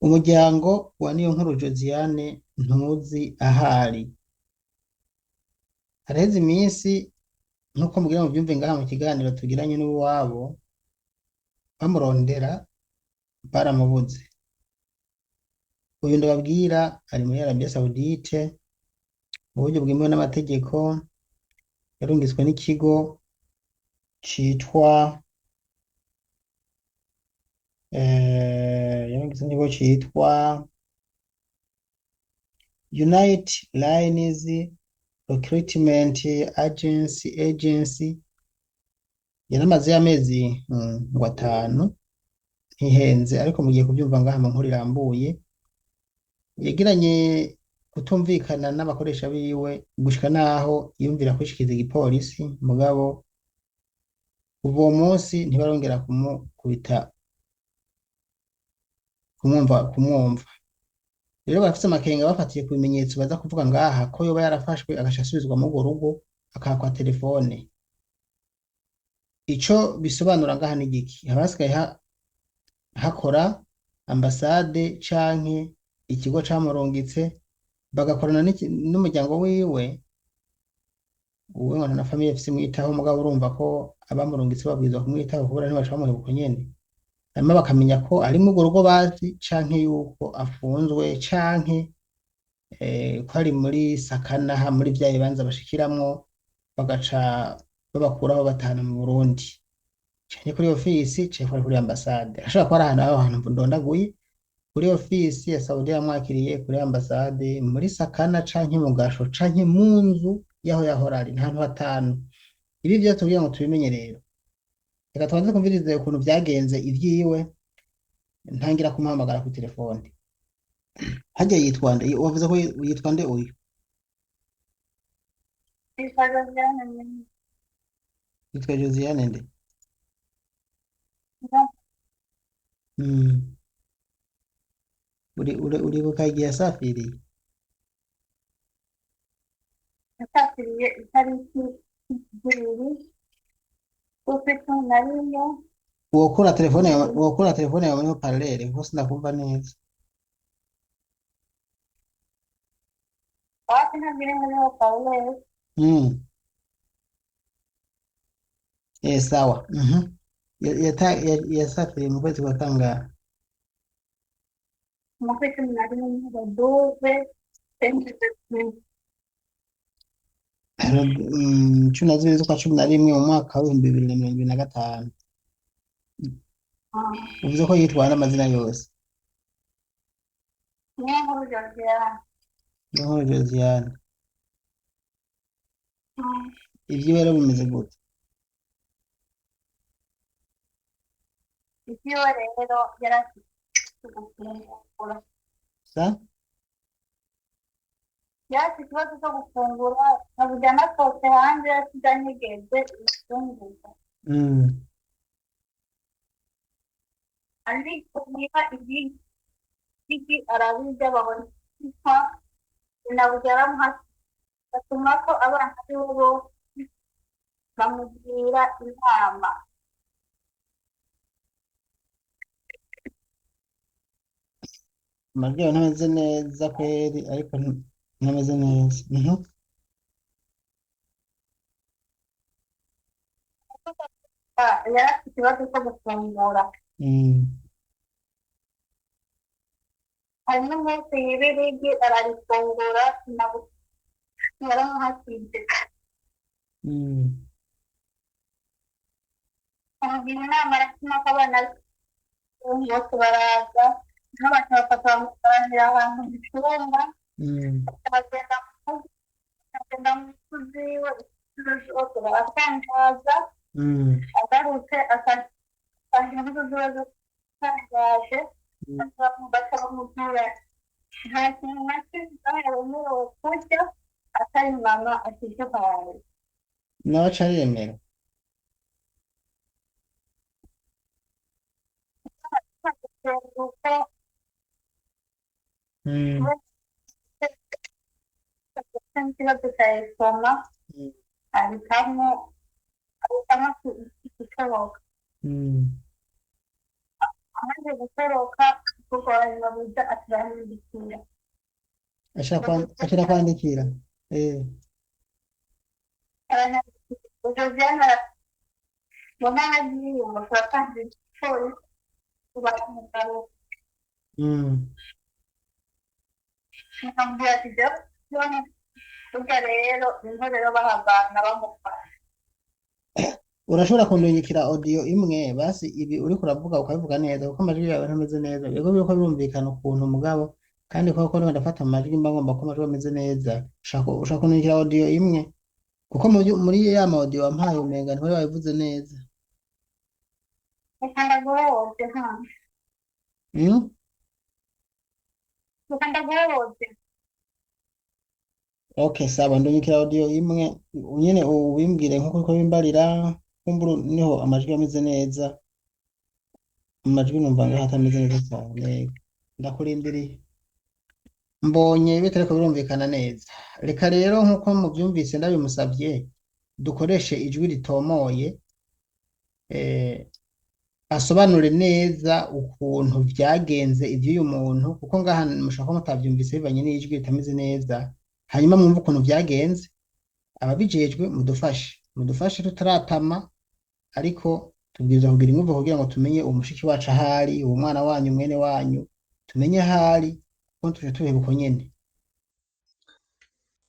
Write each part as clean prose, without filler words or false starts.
Umuryango wa Niyonkuru Josiane ntuzi ahari. Haraheze iminsi nkuko mugira muvyumve ngaha mu kiganiro tugiranye n'uwabo, bamurondera baramubuze. Uyu ndababwira ari muri Arabia Saoudite mu buryo bwemewe n'amategeko, yarungitswe n'ikigo citwa yarungitswe n'ikigo citwa Unite Lines Recruitment Agency. Yaramazeyo amezi ngo 5 ntihenze, ariko mugiye kuvyumva ngaha mu nkuru irambuye. Yagiranye kutumvikana n'abakoresha biwe gushika naho yiyumvira kwishikiza igipolisi, mugabo kuva uwo munsi ntibarongera kumukubita kumwumva. Rero barafise amakenga bafatiye ku bimenyetso baza kuvuga ngaha ko yoba yarafashwe agaca asubizwa muri urwo rugo akakwa telefone. Ico bisobanura ngaha ni igiki? Haba hasigaye hakora ambasade canke ikigo camurungitse, bagakorana n'umuryango wiwe. Uwe ngo na famille afise imwitaho, mugabo urumva ko abamurungitse babwirizwa kumwitaho kubera ntibaca bamuheba uko nyene. Hanyuma bakamenya ko ari muri urwo rugo bazi, canke yuko afunzwe, canke ko ari muri sakanaha muri vya bibanza bashikiramwo bagaca babakuraho batahana mu Burundi, canke kuri ofisi, canke ko ari kuri ambasade. Ashobora kuba ari ahantu aho hantu ndondaguye: kuri ofisi ya Saudi yamwakiriye, kuri ambasade, muri sakana, canke mu gasho, canke mu nzu yaho yahora ari. Ahantu hatanu. Ibi vyose kugira ngo tubimenye rero, reka tubanze twumvirize ukuntu vyagenze ivyiwe. Ntangira kumuhamagara kuri telefone. Harya yitwa nde? Wavuze ko yitwa nde uyu? Yitwa Josiane. Yitwa Josiane nde? No. Uribuka igihe yasafiriye? Yasafiriye itariki 2 z'ukwa 11. Wokura telefone yawe, wokura telefone yawe muri haut-parleur, kuko sindakumva neza. Wapi, ntabwo iri muri haut-parleur. Sawa. Yasafiriye mu kwezi kwa kangahe? Mu kwa 11, 12. 12 z'ukwa 11 mu mwaka w'2025. Uvuze ko yitwa n'amazina yose? Niyonkuru Josiane. Niyonkuru Josiane. Ivyiwe rero bimeze gute? Ivyiwe rero, yari afite gufungura. Sa? Yari afite ikibazo cyo gufungura, nkaburya nasohotse hanze yasize anyegeje ibifungurwa. Ariko niba ibigi arabirya, babona ipfa inaburya aramuha, batuma ko abana biwe bose bamugira inama. Amajwi yawe ntameze neza kweri, ariko ntameze neza. Ah, yari afite ikibazo cyo gufungura. Hari n'umunsi yiba irigi ararifungura, yaramuhasize. Amugira inama, aratuma ko abana bose baraza, nk'abantu batatu bamukoranira ahantu mu cyumba. Bagenda mu nzu ziwe bose baratangaza. Agarutse asanga impuzu ziwe zitangaje. Baca bamubwira nta kintu na kimwe wemerewe kurya atari mama akiduhaye. Nawe aca aremera? Uko n'ikibazo cya estomac, ahitamo gutoroka. Amaze gutoroka Umukobwa wa Nyabuja aturahindukira. Ashira kwandikira eh. Aranyandikira Josiane ngo n'ahagiye ngo turatangira igipolisi tubahamagara. Nkamubwira ati jya burya rero niho rero bahavana bamufasha. Urashobora kundungikira audio imwe basi, ibi uriko uravuga ukabivuga neza, kuko amajwi yawe ntameze neza. Yego, biriko birumvikana ukuntu mugabo, kandi kubera ko ndiko ndafata amajwi mba ngomba ko amajwi ameze neza. Ushaka kundungikira audio imwe, kuko muri ya ma audio wampaye umenga ntiwari wabivuze neza. Reka ndaguhoze nta. Reka ndaguhoze. Okay, sawa, ndungikira audio imwe nyene ubimbwire nkuko uriko ubimbarira, kumbura niho amajwi ameze neza. Amajwi numva ngaho atameze neza cyane. Ndakurindiriye. Mbonye bitariko birumvikana neza. Reka rero nkuko muvyumvise ndabimusavye, dukoreshe ijwi ritomoye, asobanure neza ukuntu vyagenze ivy'uyu muntu, kuko ngaha mushobora kuba mutavyumvise bivanye n'ijwi ritameze neza. Hanyuma mwumve ukuntu vyagenze, ababijejwe mudufashe tutaratama, ariko tubwirizwa kugira inguvu kugira ngo tumenye uwo mushiki wacu ahari, uwo mwana wanyu, mwene wanyu, tumenye ahari, kuko tuje tubiheba uko nyene.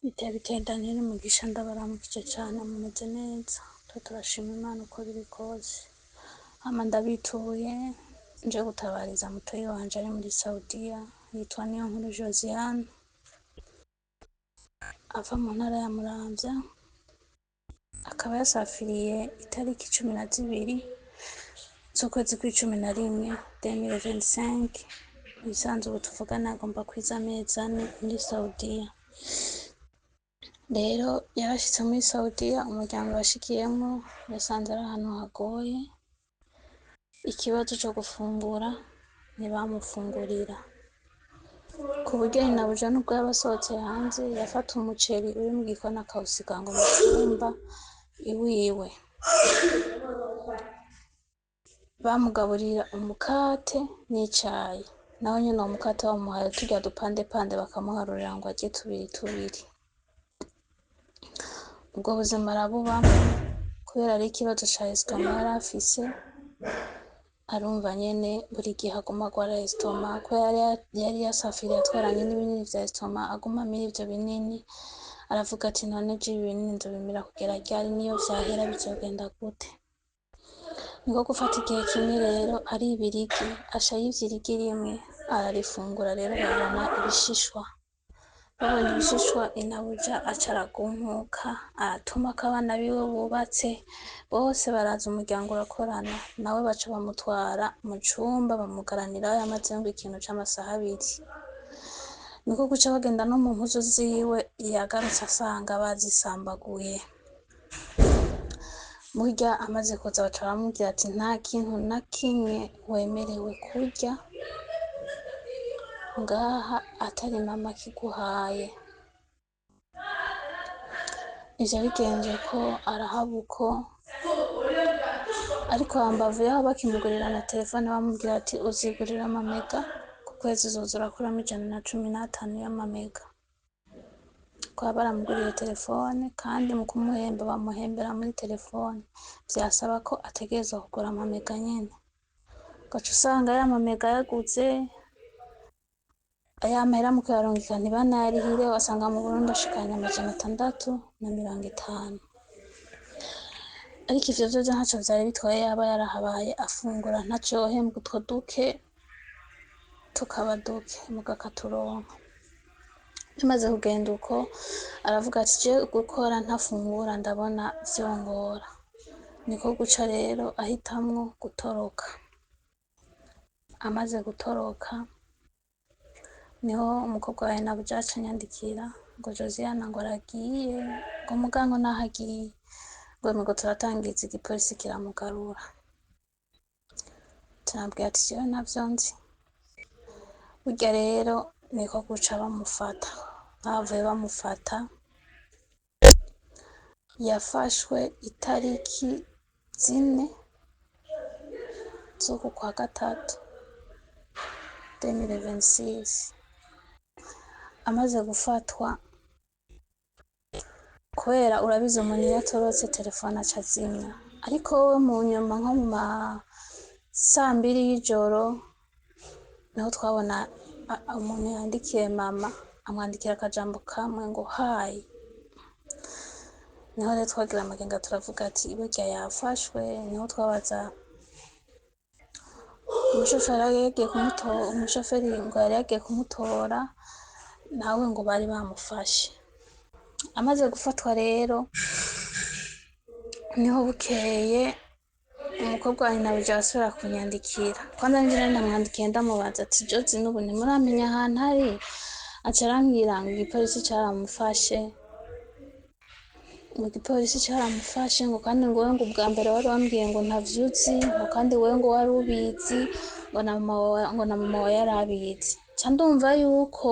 Biteye biteye Daniel Mugisha, ndabaramukije cane, mumeze neza? Twe turashima Imana uko biri kose. Hama ndabituye nje gutabariza mutoyi wanje ari muri Saudiya, yitwa Niyonkuru Josiane, ava mu ntara ya Muramvya, akaba yasafiriye itariki 12 z'ukwezi kw'icumi na rimwe 2025. Ibisanzwe ubu tuvugana agomba kwiza amezi 4 muri Saudiya. Rero yarashitse muri Saudiya, umuryango yashikiyemwo yasanze ari ahantu hagoye, ikibazo co gufungura ntibamufungurira, ku buryo nyinabuja nubwo yaba asohotse hanze yafata umuceri uri mu gikoni akawusiga ngo mu cumba iwiwe. Bamugaburira umukate n'icayi, naho nyene uwo mukate bamuhaye turya dupandepande bakamuharurira ngo arye tubiri tubiri. Ubwo buzima arabubamwo kubera ari ikibazo ca estomac yari afise, arumva nyene buri gihe aguma agwara estomac, kubera yari yasafiriye atwaranye n'ibinini vya estomac, aguma amira ivyo binini. Aravuga ati none je ibi binini nzobimira kugera ryari? Niyo vyahera bizogenda gute? Niko gufata igihe kimwe rero ari ibirigi, aca yivye irigi rimwe ararifungura. Rero babona ibishishwa, babonye ibishishwa, inabuja aca aragumuka, aratumako abana biwe bubatse bose baraza, umuryango urakorana, nawe baca bamutwara mu cumba bamugaranirayo yamaze ngo ikintu c'amasaha 2. Niko guca bagenda no mu mpuzu ziwe, yagarutse asanga bazisambaguye. Burya amaze kuza baca baramubwira ati nta kintu na kimwe wemerewe kurya ngaha atari mama akiguhaye. Ivyo bigenze uko arahaba uko, ariko hambavu yaho bakimugurira na telefone bamubwira ati uzigurira amamega ku kwezi, uzoza urakuramo 115 y'amamega. Kuba baramuguriye telefone, kandi mu kumuhemba bamuhembera muri telefone, vyasaba ko ategerezwa kugura amamega nyene. Ugaca usanga ya mamega yaguze, ya mahera mu kuyarungika ntibanayarihire, ugasanga mu Burundi ashikanye 650. Ariko ivyo vyovyo ntaco vyari bitwaye, yaba yarahabaye afungura ntaco yohembwa, utwo duke tukaba duke muga akaturonka. Bimaze kugenda uko aravuga ati je gukora ntafungura ndabona vyongora. Niko guca rero ahitamwo gutoroka. Amaze gutoroka niho umukobwa wa Nabuja aca anyandikira ngo Josiane ngo aragiye, ngo muga ngo naho agiye ngo ngo turatangiza igipolisi kiramugarura. Tunabwira ati jewe ntavyo nzi. Burya rero niko guca bamufata, bavuye bamufata, yafashwe itariki 4 z'uku kwa gatatu. 2026. Amaze gufatwa, kubera urabizi umuntu iyo atorotse telefone aca azimya, ariko we mu nyuma nko mu ma 2:00 y'ijoro niho twabona umuntu yandikiye mama, amwandikira akajambo kamwe ngo "hi". Niho rero twagira amakenga, turavuga ati burya yafashwe. Niho twabaza umushoferi yari yagiye kumutora, umushoferi ngo yari yagiye kumutora nawe ngo bari bamufashe. Amaze gufatwa rero, niho bukeye umukobwa wa nyinabuja asubira kunyandikira. Kwanza nje nari namwandikiye ndamubaza ati "Jozi, n'ubu ntimuramenya ahantu ari?" Aca arambwira ngo igipolisi caramufashe, ngo igipolisi caramufashe, ngo kandi ngo wewe ngo ubwa mbere wari wambwiye ngo ntavyuzi, ngo kandi wewe ngo wari ubizi, ngo na mama wawe, ngo na mama wawe yari abizi. Ca ndumva yuko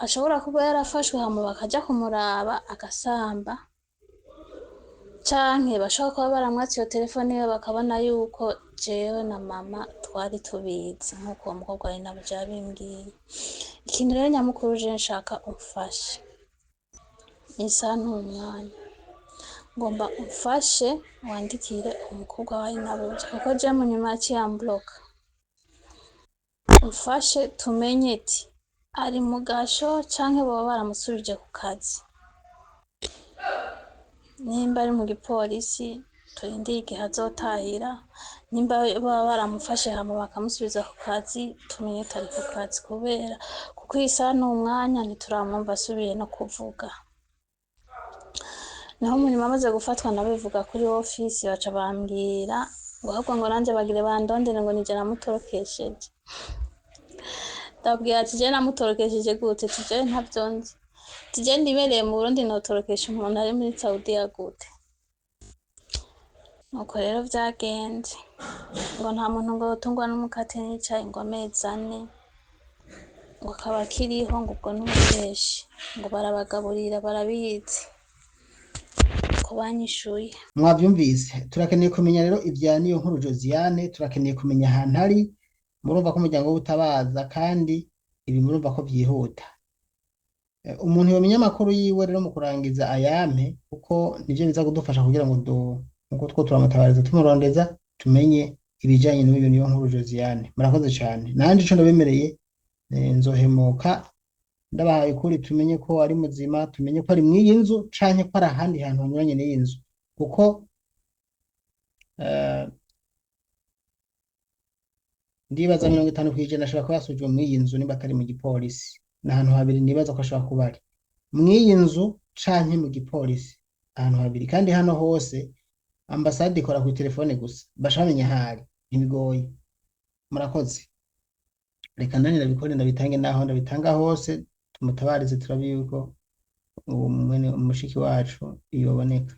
ashobora kuba yarafashwe hama bakaja kumuraba agasamba, canke bashobora kuba baramwatse iyo telefone yiwe bakabona yuko jewe na mama twari tubizi, nkuko uwo mukobwa wa nyinabuja yabimbwiye. Ikintu rero nyamukuru je nshaka umfashe, isaha n'umwanya, ngomba umfashe wandikire umukobwa wa nyinabuja, kuko je mu nyuma yaciye ambloka. Umfashe tumenye ati ari mu gasho canke boba baramusubije ku kazi. Nimba ari mu gipolisi, turindire igihe azotahira. Nimba baba baramufashe hama bakamusubiza ku kazi, tumenye atari ku kazi, kubera kuko iyi saha n'umwanya ntituramwumva asubiye no kuvuga. Naho mu nyuma amaze gufatwa nabivuga kuri ofisi, baca bambwira ngo ahubwo ngo nanje bagire bandondere, ngo nije namutorokesheje. Ndababwira ati je namutorokesheje gute? Tije ntavyo nzi, tije nibereye mu Burundi, notorokesha umuntu ari muri Saudiya gute? Nuko rero vyagenze, ngo nta muntu ngo yotungwa n'umukate n'icayi ngo amezi 4 ngo akaba akiriho, ngo ubwo n'ububeshi, ngo barabagaburira barabizi ko banyishuye. Mwavyumvise, turakeneye kumenya rero ivya niyo nkuru Josiane, turakeneye kumenya ahantu ari. Murumva ko umuryango w'ubutabaza, kandi ibi murumva ko vyihuta. Umuntu yomenya amakuru yiwe rero mu kurangiza ayampe, kuko nivyo biza kudufasha kugira ngo nkuko two turamutabariza tumurondeza, tumenye ibijanye n'uyu niyo nkuru Josiane. Murakoze cane. Nanje ico ndabemereye, nzohemuka ndabahaye ukuri, tumenye ko ari muzima, tumenye ko ari mw'iyi nzu canke ko ari ahandi hantu hanyuranye n'iyi nzu, kuko ndibaza 50% ashobora kuba yasubijwe mw'iyi nzu nimba atari mu gipolisi. Ni ahantu habiri nibaza ko ashobora kuba ari: mw'iyi nzu canke mu gipolisi, ahantu habiri. Kandi hano hose ambasade ikora ku telefone gusa, baca bamenya ahari, ntibigoye. Murakoze. Reka nanje ndabikore, ndabitange naho ndabitanga hose, tumutabarize, turabe yuko uwo mwene umushiki wacu yoboneka.